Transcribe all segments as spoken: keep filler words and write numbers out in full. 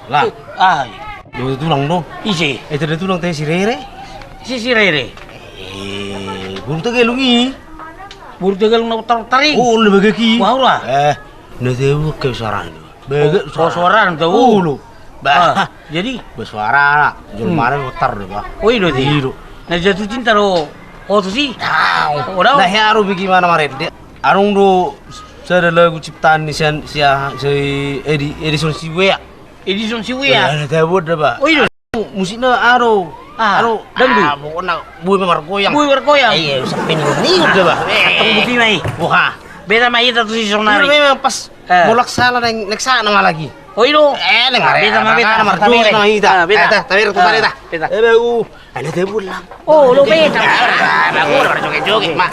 Lah. Ai. Dua tulang do. Ise? Eh, dua tulang te si Rere. Si, si Rere. Eh, boru Tegalung i. Boru Tegalung na botar-botar i. Oh, na bagak i. Wah, ora. Eh, na tau ke suarana. Bagak suara. Oh, suarana tau. Oh, lo. Bah. Ah, jadi? Bah, suara. Jolma na botar do, bah. Oh, i do, i do. Na jatuh cinta do. Oh, tu si. Tahu. Oh, tahu. Na hea ro bagaimana marende. Adong do sada lagu ciptaan ni sian, sia, si Edi, Edison Siwea. Edison Siwea. Eh, na tabo da, bah. Oh, i do. Musikna aro. Ah, aro. Dangdut. Ah, pokokna bue margoyang. Bue margoyang. Iya, sampe ni ni da, bah. Eh, tong buti mai. Wah. Beta ma ita tu si sonari. Memang pas. Eh. Mulak sala neng, neng sana ma lagi. Oh, i do. Eh, neng, ah, beta ma, beta ma, beta. Margoyang ma ita. Ah, beta. Eh, ta, ta, beta, ta, beta. Beta. Eh, bau. Ada tabo lang. Oh, lo beta. Ah, bagus, joget-joget, mah.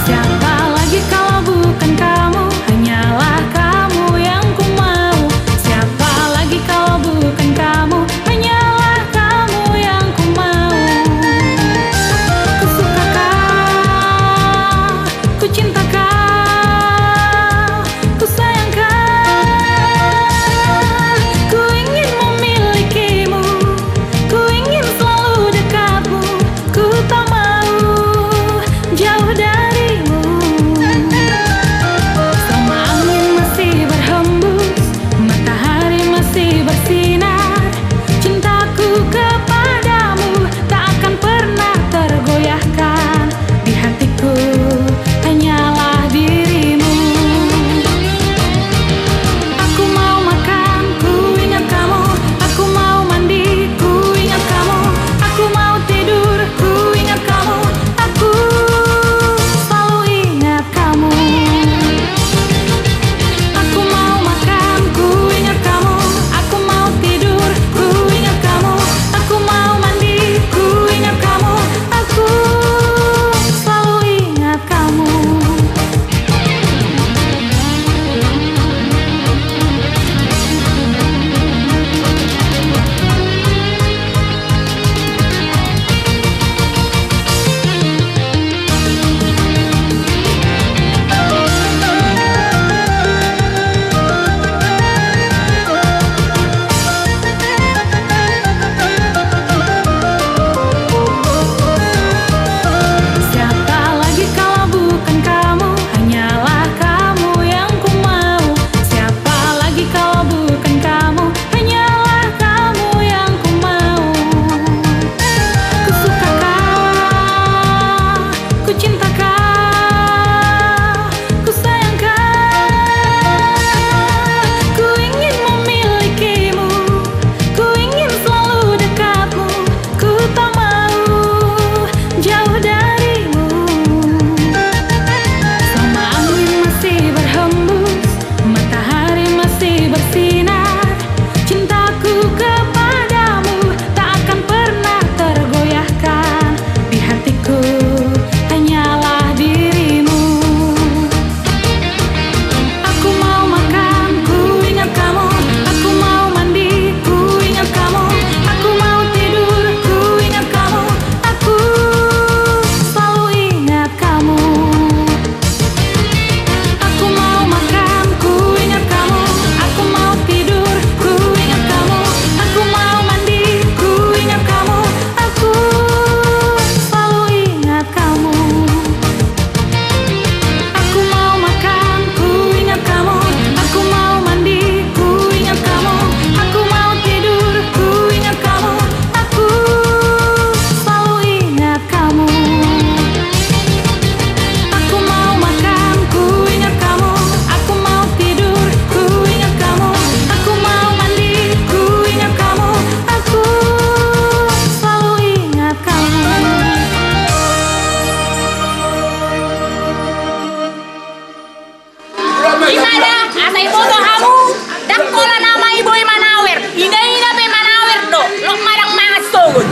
Siapa lagi kalau bukan kamu, hanyalah kamu yang ku mau. Siapa lagi kalau bukan kamu, hanyalah kamu yang ku mau. Ku suka kau, ku cinta kau, ku sayang kau. Ku ingin memilikimu, ku ingin selalu dekatmu. Ku tak mau jauh darimu. Selama angin masih berhembus, matahari masih bersinar, cintaku kepadamu tak akan pernah tergoyahkan. Di hatiku hanyalah dirimu. Aku mau makan, ku ingat kamu. Aku mau mandi, ku ingat kamu. Aku mau tidur, ku ingat kamu. Aku selalu ingat kamu. Aku mau makan, ku ingat kamu. Aku mau tidur, ku ingat kamu. Aku mau mandi, ku ingat kamu. Aku selalu ingat kamu. Siapa lagi kalau bukan kamu, hanyalah kamu yang ku mau. Siapa lagi kalau bukan kamu, hanyalah kamu yang ku mau. Ku suka kau, ku cinta kau, ku sayang kau. Ku ingin memilikimu, ku ingin selalu dekatmu. Ku tak mau jauh darimu. Selama angin masih berhembus, matahari masih bersinar, cintaku kepadamu tak akan pernah tergoyahkan. Di hatiku hanyalah dirimu. Aku mau makan, ku ingat kamu. Aku mau mandi, ku ingat kamu. Aku mau tidur, ku ingat kamu. Aku selalu ingat kamu. Aku mau makan, ku ingat kamu. Aku mau tidur, ku ingat kamu. Aku mau mandi, ku ingat kamu. Aku selalu ingat kamu. Aku mau makan, ku ingat kamu. Aku mau mandi, ku ingat kamu. Aku mau tidur, ku ingat kamu. Aku selalu ingat kamu. Aku mau makan, ku ingat kamu. Aku mau tidur, ku ingat kamu. Aku mau mandi, ku ingat kamu. Aku selalu ingat kamu. Ima da, asa iboto hamu, ndang holan nama i boi manawer, ina-ina pe manawer do, lok madang mangan sogot.